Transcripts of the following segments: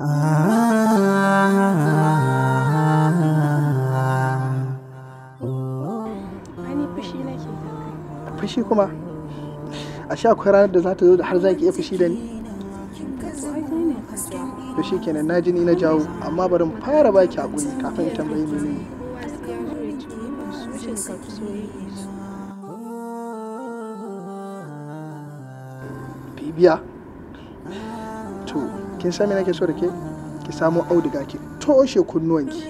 Ani fushi nake da kai. Fushi kuma? A sha akwai ranar da za ta zo da har za ki iya fushi da ni? To shi kenan, na ji ni na jawo, amma bari in fara baki hakuri kafin in tambayi menene. Bibiya. To, kin san me nake so da ke? Ki samo auduga ki toshe kunnuwanki,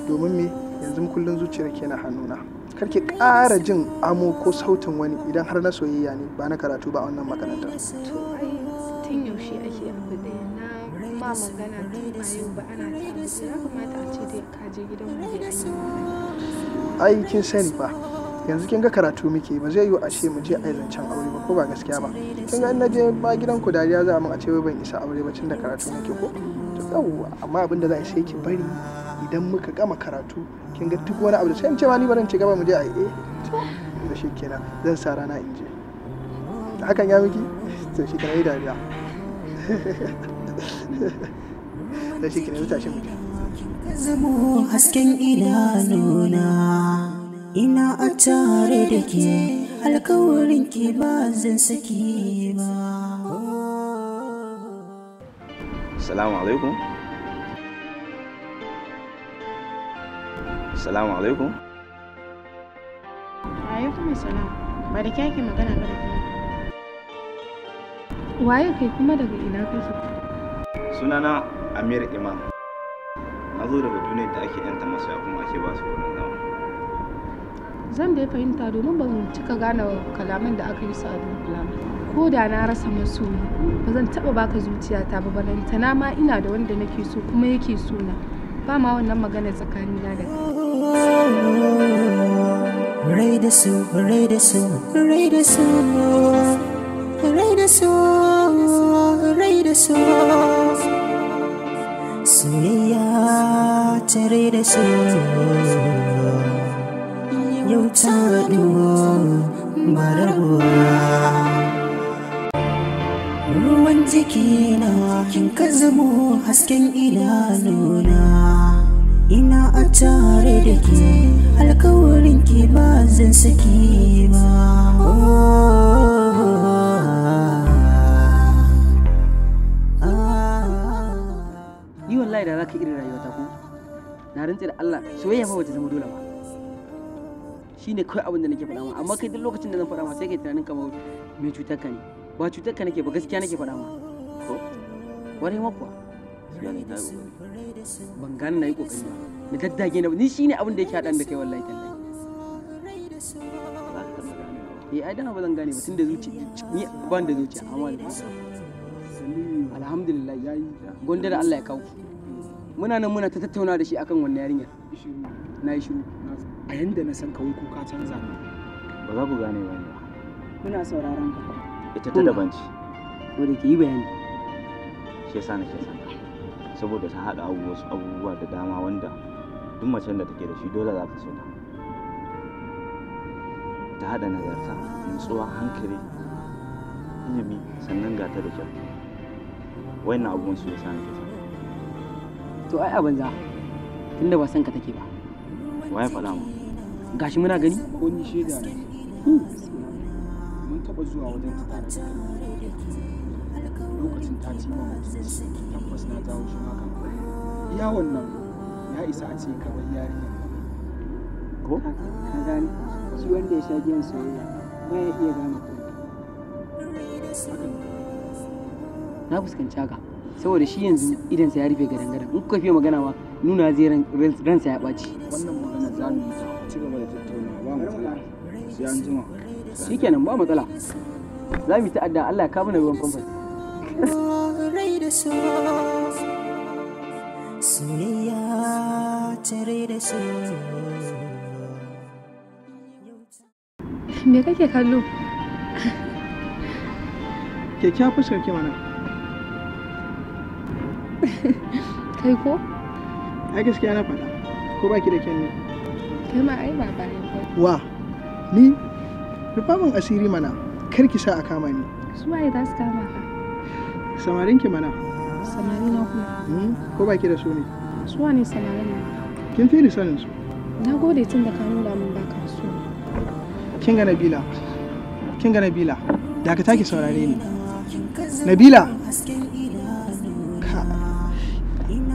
domin me yanzu kullun zuciyar ke na hannuna. Kar ki ƙara jin amo ko sautin wani idan har na soyayya ne ba na karatu ba a wannan makarantar. To ai tun yaushe ake abu ɗaya na ma magana tun ba yau ba ana ta abu ya kamata a ce dai ka je gidan mu dai an yi magana. Ai kin sani fa yanzu kin ga karatu muke, ba zai yiwu a ce mu je a yi zancen aure ba, ko ba gaskiya ba. Kin ga in na je ma gidan ku dariya za a min a ce wai ban isa aure ba tun da karatu nake ko. To yawwa, amma abin da za a yi sai ki bari idan muka gama karatu, kin ga duk wani abu da sai in ce ma ni barin ci gaba mu je a yi to shi kenan zan sa rana in je. Hakan ya miki? To shi kenan, yi dariya. To shi kenan, tashi mu je. Zamo hasken idanuna, ina a tare da ke, alkawarin ki ba zan saki ba. Assalamu alaikum. Assalamu alaikum. Alaikum salam. Ba da kyaki magana ba da ke. Waye kai kuma daga ina kake? Sunana Amir Imam. Na zo daga duniyar da ake yanta masoya kuma ake ba su wurin zama. Zan da fahimta domin ban cika gane kalaman da aka yi su a dunkula ba. Ko da na rasa masoyi ba zan taɓa baka zuciyata ba, balantana ma ina da wanda nake so kuma yake so na. Ba ma wannan magana tsakanina da kai. Rai da su, rai da su, rai da su, rai da su, rai da su. Soyayya ta rai da su. Yau ta haɗu ba rabuwa. Ruwan jikina kin ka zamo hasken idanuna. Ina a tare da ke, alkawarin ki ba zan saki ba. Ni wallahi da zaka irin rayuwata ko na rantse da Allah, soyayya fa bata zama dole ba. Shine kawai abin da nake faɗa ma, amma kai duk lokacin da zan faɗa ma sai kai tunanin kamar mai cutar ka ne. Ba cutar ka nake ba, gaskiya nake faɗa ma. Ko? Warai ma kuwa. Gaskiya ne, ta yi ƙoƙari. Ban gane na yi ƙoƙari ba. Na daddage na, ni shine abin da yake haɗan da kai wallahi tallahi. Ba za ka taɓa ganewa ba. Eh ai dama ba zan gane ba tunda zuci ni ban da zuciya, amma alhamdulillah yayi gonda da Allah ya kawo. Muna nan muna ta tattauna da shi akan wannan yarinyar. Na yi shiru. A yanda na san kawai ko ka canza ne. Ba za ku gane ba ne ba. Muna sauraron ka. Ita ta daban ce. Ko da ke yi bayani. Shi yasa nake son ta. Saboda ta haɗa wasu abubuwa da dama wanda duk macen da take da shi dole za ka so ta. Ta haɗa nagarta, nutsuwa, hankali, ilimi, sannan ga ta da kyau. Wayannan abubuwan su yasa nake son ta. To ai a banza tunda ba san ka take ba. Wa ya faɗa mu? Gashi muna gani? Ko ni shaida ne. Mun taɓa zuwa wajen ta tare da kai. Lokacin ta ci ma mutunci, tabbas na jawo shi haka. Iya wannan ya isa a ce ka bar yarinyar nan. Ko? Ka gane, shi wanda ya sha giyan soyayya ba ya iya gane komai. Na fuskanci haka. Saboda shi yanzu idansa ya rufe gadan-gadan. In kuka fiye magana ma nuna zai ransa ya ɓaci. Wannan magana za mu yi ta ci gaba da tattaunawa ba matsala. Sai an jima. Shikenan ba matsala. Za mu yi ta'adda Allah ya kawo mana ruwan famfas. Rai da su, soyayya ta rai da su. Me kake kallo? Kyakkyawa fuskar ki mana. Kai ko? Ai gaskiya na faɗa. Ko baki da kyan ne? Kai ma ai ba bayan ba. Wa? Ni? Rufa min asiri mana. Kar ki sa a kama ni. Su waye za su kama ka? Samarin ki mana. Samari na kuma. Ko baki da su ne? Su wane samarin nan? Kin fi ni sanin su. Na gode tun da ka nuna min baka so. Kin ga Nabila. Kin ga Nabila. Da ka take saurare ni. Nabila. Ka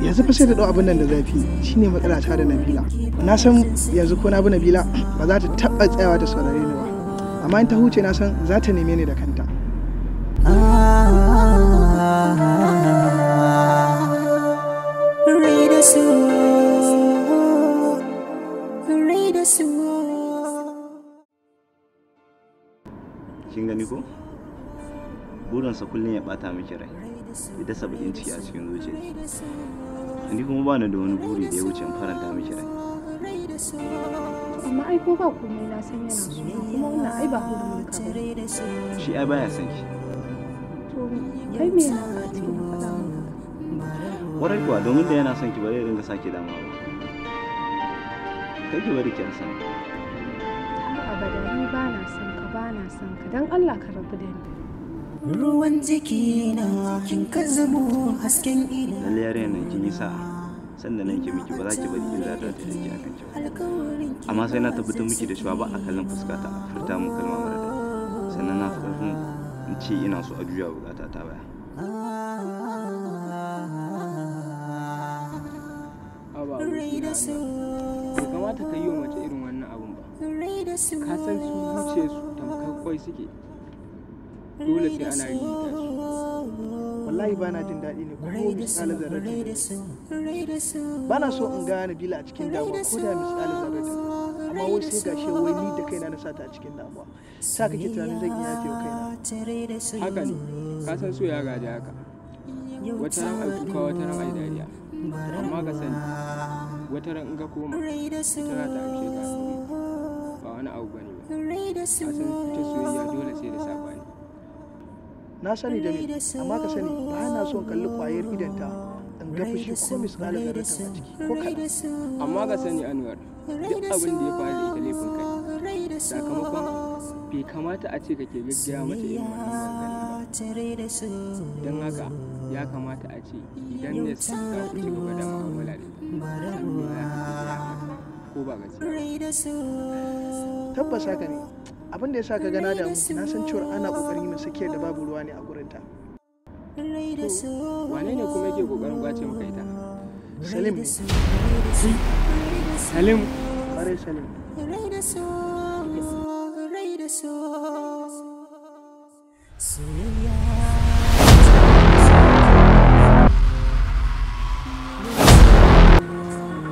yanzu fa sai da dau abin nan da zafi shine matsala ta da Nabila. Na san yanzu ko na bi Nabila ba za ta taba tsayawa ta saurare ni ba. Amma in ta huce na san za ta neme ni da kanta. Kin gani ko? Burinsa kullum ya bata miki rai, ya dasa bakin ciki a cikin zuciyarki. Ni kuma ba ni da wani buri da ya wuce in faranta miki rai. Amma ai ko ba komai na san yana so kuma wannan ai ba hurumin ka bane. Shi ai baya son ki. To kai me yana ka cikin faɗa min haka? Kwarai kuwa, domin da yana son ki ba zai dinga sake damuwa ba. Kai ki bari ki rasa ni. Har abada ni ba na son ka, ba na son ka, don Allah ka rabu da ni. Ruwan jikina kin ka zamo hasken ina. Lalle yarinyar nan kin yi sa'a. Sanda nake miki ba za ki bari illa ta ta yake akan ki ba. Amma sai na tabbatar miki da cewa ba a kallon fuskata a furta mun kalma mara daɗi. Sannan na fi ƙarfin in ce ina so a juya bukata ta baya. Aba abokina, bai kamata ka yi wa mace irin wannan abun ba. Ka san su zuciyarsu tamkar kwai suke. Dole sai ana ririta su. Wallahi ba na jin daɗi ne ko misali zarratin. Ba na so in ga Nabila a cikin damuwa ko da misali zarratin. Amma wai sai gashi wai ni da kaina na sata a cikin damuwa. Sa kake tunanin zan iya yafe wa kaina? Haka ne, ka san so ya gaji haka. Wata ran ai kuka, wata ran ai dariya. Amma ka sani, wata ran in ka koma, ita za ta amshe ka. Ba wani abu bane ba. Ka san ita soyayya dole sai da saɓani. Na sani da me, amma ka sani ba na son kalli kwayar idanta in ga fushi ko misali zarratin a ciki ko kaɗan. Amma ka sani Anwar, duk abin da ya faru da ita laifin kai. Sakamakon bai kamata a ce kake gaggaya mata irin wannan maganganun ba. Don haka ya kamata a ce idan ne za ku ci gaba da mu'amala da ita, san me za ka gaya mata ko ba gaskiya ba. Tabbas haka ne. Abin da ya sa ka gana da mu, na san cewar ana kokarin yin sakiyar da babu ruwa ne a gurinta. To, wane ne kuma yake kokarin kwace maka ita? Salim ne. Salim? Ƙwarai Salim.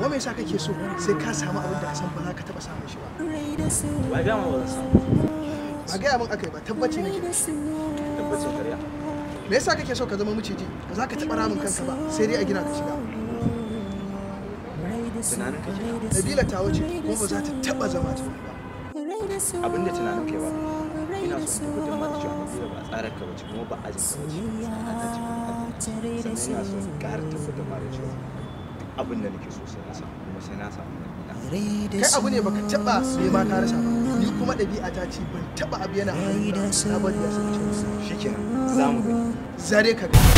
Wa me yasa kake so sai ka samu abin da ka san ba za ka taɓa samun shi ba? Ba gaya ma ba zan samu. Ba gaya min akai ba, tabbaci nake. Tabbacin karya. Me yasa kake so ka zama maciji? Ba za ka taɓa ramin kanka ba, sai dai a gina ka shiga. Tunanin kake. Nabila ta wuce kuma ba za ta taɓa zama ta ba. Abin da tunanin kai ba. Ina so in tabbatar ma da cewa Nabila ba tsarar ka bace kuma ba ajin ka bace. Tsara ta ce kuma ajin. Sannan ina so in ƙara tabbatar ma da cewa duk abin da nake so sai na samu kuma sai na samu Nabila. Kai abu ne baka taɓa nema ka rasa ba. Ni kuma ɗabi'a ta ce ban taɓa abu yana hannuna na bari ya sace. Shikenan, za mu gani. Zare ka gani.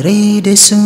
Rai da so.